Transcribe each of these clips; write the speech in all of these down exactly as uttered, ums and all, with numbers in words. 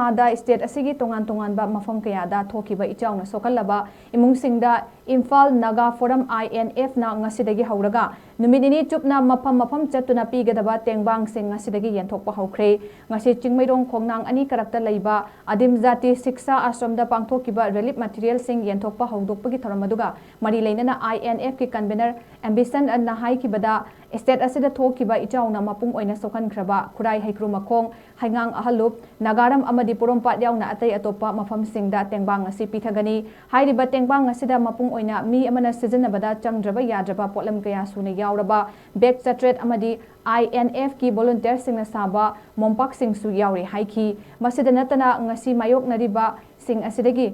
ꯑꯥꯗ ꯁ꯭ꯇꯦꯠ ꯑꯁꯤꯒꯤ ꯇꯣꯉꯥꯟ ꯇꯣꯉꯥꯟꯕ ꯃꯐꯝ ꯀꯌꯥꯗ ꯊꯣꯛꯈꯤꯕ ꯏꯆꯥꯎꯅ ꯁꯣꯛꯍꯜꯂꯕ ꯏꯃꯨꯡꯁꯤꯡꯗ ꯏꯝꯐꯥꯜ ꯅꯥꯒꯥ ꯐꯣꯔꯝ, INF, ꯅ ꯉꯁꯤꯗꯒꯤ ꯍꯧꯔꯒ ꯅꯨꯃꯤꯠ ꯅꯤꯅꯤ ꯆꯨꯞꯅ ꯃꯐꯝ ꯃꯐꯝ ꯆꯠꯇꯨꯅ ꯄꯤꯒꯗꯕ ꯇꯦꯡꯕꯥꯡꯁꯤꯡ ꯉꯁꯤꯗꯒꯤ ꯌꯦꯟꯊꯣꯛꯄ ꯍꯧꯈ꯭ꯔꯦ꯫ ꯉꯁꯤ ꯆꯤꯡꯃꯩꯔꯣꯡ ꯈꯣꯡꯅꯥꯡ ꯑꯅꯤ ꯀꯔꯛꯇ ꯂꯩꯕ ꯑꯗꯤꯝ ꯖꯥꯇꯤ ꯁꯤꯛꯁꯥ ꯑꯥꯁ꯭ꯔꯝꯗ ꯄꯥꯡꯊꯣꯛꯈꯤꯕ ꯔꯤꯂꯤꯐ ꯃꯦꯇꯤꯔꯤꯌꯦꯜꯁꯤꯡ ꯌꯦꯟꯊꯣꯛꯄ ꯍꯧꯗꯣꯛꯄꯒꯤ ꯊꯧꯔꯝ ꯑꯗꯨꯒ ꯃꯔꯤ ꯂꯩꯅꯅ INF ꯀꯤ ꯀꯟꯚꯦꯅꯔ ꯑꯦꯝꯕꯤꯁꯟ ꯑꯟꯅ ꯍꯥꯏꯈꯤꯕꯗ, ꯁ꯭ꯇꯦꯠ ꯑꯁꯤꯗ ꯊꯣꯛꯈꯤꯕ ꯏꯆꯥꯎꯅ ꯃꯄꯨꯡ ꯑꯣꯏꯅ ꯁꯣꯛꯍꯟꯈ꯭ꯔꯕ ꯈꯨꯔꯥꯏ, ꯍꯩꯀ꯭ꯔꯨ ꯃꯈꯣꯡ, ꯍꯩꯉꯥꯡ ꯑꯍꯜꯂꯨꯞ, ꯅꯥꯒꯥꯔꯝ ꯑꯃꯗꯤ ꯄꯣꯔꯣꯝꯄꯥꯠ ꯌꯥꯎꯅ ꯑꯇꯩ ꯑꯇꯣꯞꯄ ꯃꯐꯝꯁꯤꯡꯗ ꯇꯦꯡꯕꯥꯡ ꯑꯁꯤ ꯄꯤꯊꯒꯅꯤ꯫ ꯍꯥꯏꯔꯤꯕ ꯇꯦꯡꯕꯥꯡ ꯑꯁꯤꯗ ꯃꯄꯨꯡ ꯑꯣꯏꯅ ꯃꯤ ꯑꯃꯅ ꯁꯤꯖꯤꯟꯅꯕꯗ ꯆꯪꯗ꯭ꯔꯕ ꯌꯥꯗ꯭ꯔꯕ ꯄꯣꯠꯂꯝ ꯀꯌꯥ ꯁꯨꯅ ꯌꯥꯎꯔꯕ ꯕꯦꯒ ꯆꯥꯇ꯭ꯔꯦꯠ ꯑꯃꯗꯤ INF ꯀꯤ ꯚꯣꯂꯨꯟꯇꯤꯌꯔꯁꯤꯡꯅ ꯁꯥꯕ ꯃꯣꯝꯄꯥꯛꯁꯤꯡꯁꯨ ꯌꯥꯎꯔꯤ ꯍꯥꯏꯈꯤ꯫ ꯃꯁꯤꯗ ꯅꯠꯇꯅ ꯉꯁꯤ ꯃꯥꯌꯣꯛꯅꯔꯤꯕꯁꯤꯡ ꯑꯁꯤꯗꯒꯤ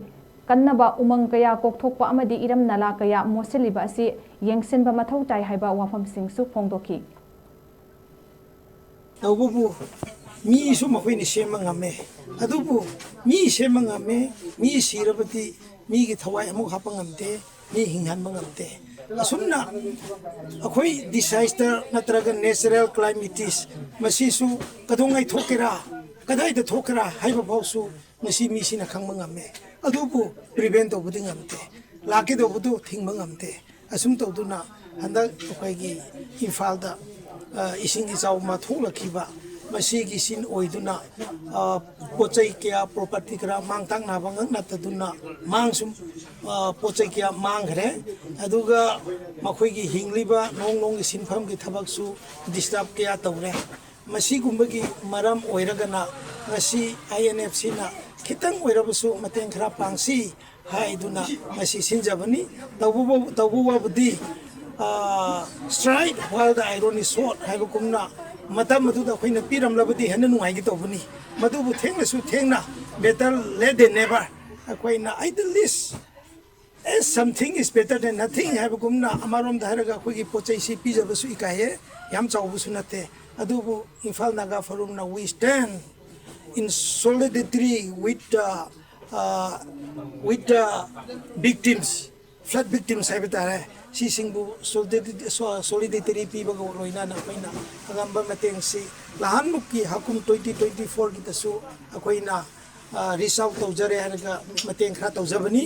ꯀꯟꯅꯕ ꯎꯃꯪ ꯀꯌꯥ ꯀꯣꯛꯊꯣꯛꯄ ꯑꯃꯗꯤ ꯏꯔꯝ ꯅꯂꯥ ꯀꯌꯥ ꯃꯣꯠꯁꯤꯜꯂꯤꯕ ꯑꯁꯤ ꯌꯦꯡꯁꯤꯟꯕ ꯃꯊꯧ ꯇꯥꯏ ꯍꯥꯏꯕ ꯋꯥꯐꯝꯁꯤꯡꯁꯨ ꯐꯣꯡꯗꯣꯛꯈꯤ꯫ ꯇꯧꯕꯕꯨ ꯃꯤꯁꯨ ꯃꯈꯣꯏꯅ ꯁꯦꯝꯕ ꯉꯝꯃꯦ꯫ ꯑꯗꯨꯕꯨ ꯃꯤ ꯁꯦꯝꯕ ꯉꯝꯃꯦ, ꯃꯤ ꯁꯤꯔꯕꯗꯤ ꯃꯤꯒꯤ ꯊꯋꯥꯏ ꯑꯃꯨꯛ ꯍꯥꯞꯄ ꯉꯝꯗꯦ, ꯃꯤ ꯍꯤꯡꯍꯟꯕ ꯉꯝꯗꯦ꯫ ꯑꯁꯨꯝꯅ ꯑꯩꯈꯣꯏ disaster ꯅꯠꯇ꯭ꯔꯒ natural calamities ꯃꯁꯤꯁꯨ ꯀꯩꯗꯧꯉꯩ ꯊꯣꯛꯀꯦꯔꯥ, ꯀꯗꯥꯏꯗ ꯊꯣꯛꯀꯦꯔꯥ ꯍꯥꯏꯕ ꯐꯥꯎꯁꯨ ꯉꯁꯤ ꯃꯤꯁꯤꯅ ꯈꯪꯕ ꯉꯝꯃꯦ꯫ ꯑꯗꯨꯕꯨ prevent ꯇꯧꯕꯗꯤ ꯉꯝꯗꯦ꯫ ꯂꯥꯛꯀꯗꯧꯕꯗꯨ ꯊꯤꯡꯕ ꯉꯝꯗꯦ꯫ ꯑꯁꯨꯝ ꯇꯧꯗꯨꯅ ꯍꯟꯗꯛ ꯑꯩꯈꯣꯏꯒꯤ ꯏꯝꯐꯥꯜꯗ, ꯑ, ꯏꯁꯤꯡ ꯏꯆꯥꯎ ꯑꯃ ꯊꯣꯛꯂꯛꯈꯤꯕ, ꯃꯁꯤꯒꯤ ꯁꯤꯟ ꯑꯣꯏꯗꯨꯅ, ꯑ, ꯄꯣꯠ ꯆꯩ ꯀꯌꯥ, property ꯈꯔ ꯃꯥꯡ ꯇꯥꯛꯅꯕ ꯉꯛ ꯅꯠꯇꯗꯨꯅ ꯃꯥꯡꯁꯨ, ꯑ, ꯄꯣꯠ ꯆꯩ ꯀꯌꯥ ꯃꯥꯡꯈ꯭ꯔꯦ꯫ ꯑꯗꯨꯒ ꯃꯈꯣꯏꯒꯤ ꯍꯤꯡꯂꯤꯕ ꯅꯣꯡ ꯅꯣꯡꯒꯤ ꯁꯤꯟꯐꯝꯒꯤ ꯊꯕꯛꯁꯨ disturb ꯀꯌꯥ ꯇꯧꯔꯦ꯫ ꯃꯁꯤꯒꯨꯝꯕꯒꯤ ꯃꯔꯝ ꯑꯣꯏꯔꯒꯅ ꯉꯁꯤ INF ꯁꯤꯅ ꯈꯤꯇꯪ ꯑꯣꯏꯔꯕꯁꯨ ꯃꯇꯦꯡ ꯈꯔ ꯄꯥꯡꯁꯤ ꯍꯥꯏꯗꯨꯅ ꯉꯁꯤ ꯁꯤꯟꯖꯕꯅꯤ꯫ ꯇꯧꯕꯕꯨ-, ꯇꯧꯕ ꯋꯥꯕꯨꯗꯤ, ꯑ, "Strike while the iron is hot" ꯍꯥꯏꯕꯒꯨꯝꯅ ꯃꯇꯝ ꯑꯗꯨꯗ ꯑꯩꯈꯣꯏꯅ ꯄꯤꯔꯝꯂꯕꯗꯤ ꯍꯦꯟꯅ ꯅꯨꯡꯉꯥꯏꯒꯦ ꯇꯧꯕꯅꯤ꯫ ꯃꯗꯨꯕꯨ ꯊꯦꯡꯅꯁꯨ ꯊꯦꯡꯅ, better late than never, ꯑꯩꯈꯣꯏꯅ at least "As something is better than nothing" ꯍꯥꯏꯕꯒꯨꯝꯅ ꯑꯃꯔꯣꯝꯗ ꯍꯥꯏꯔꯒ ꯑꯩꯈꯣꯏꯒꯤ ꯄꯣꯠ ꯆꯩꯁꯤ ꯄꯤꯖꯕꯁꯨ ꯏꯀꯥꯏꯌꯦ, ꯌꯥꯝ ꯆꯥꯎꯕꯁꯨ ꯅꯠꯇꯦ꯫ ꯑꯗꯨꯕꯨ Imphal Naga ꯐꯣꯔꯝꯅ we stand in solidarity with the, uh, with the victims, flood victims ꯍꯥꯏꯕ ꯇꯥꯔꯦ꯫ ꯁꯤꯁꯤꯡꯕꯨ solidarity, so-, solidarity ꯄꯤꯕꯒ ꯂꯣꯏꯅꯅ ꯑꯩꯈꯣꯏꯅ ꯑꯉꯝꯕ ꯃꯇꯦꯡꯁꯤ ꯅꯍꯥꯟꯃꯨꯛꯀꯤ ꯍꯥꯀꯨꯝ twenty twenty four ꯒꯤꯗꯁꯨ ꯑꯩꯈꯣꯏꯅ ꯔꯤꯆ ꯑꯥꯎꯠ ꯇꯧꯖꯔꯦ ꯍꯥꯏꯔꯒ ꯃꯇꯦꯡ ꯈꯔ ꯇꯧꯖꯕꯅꯤ꯫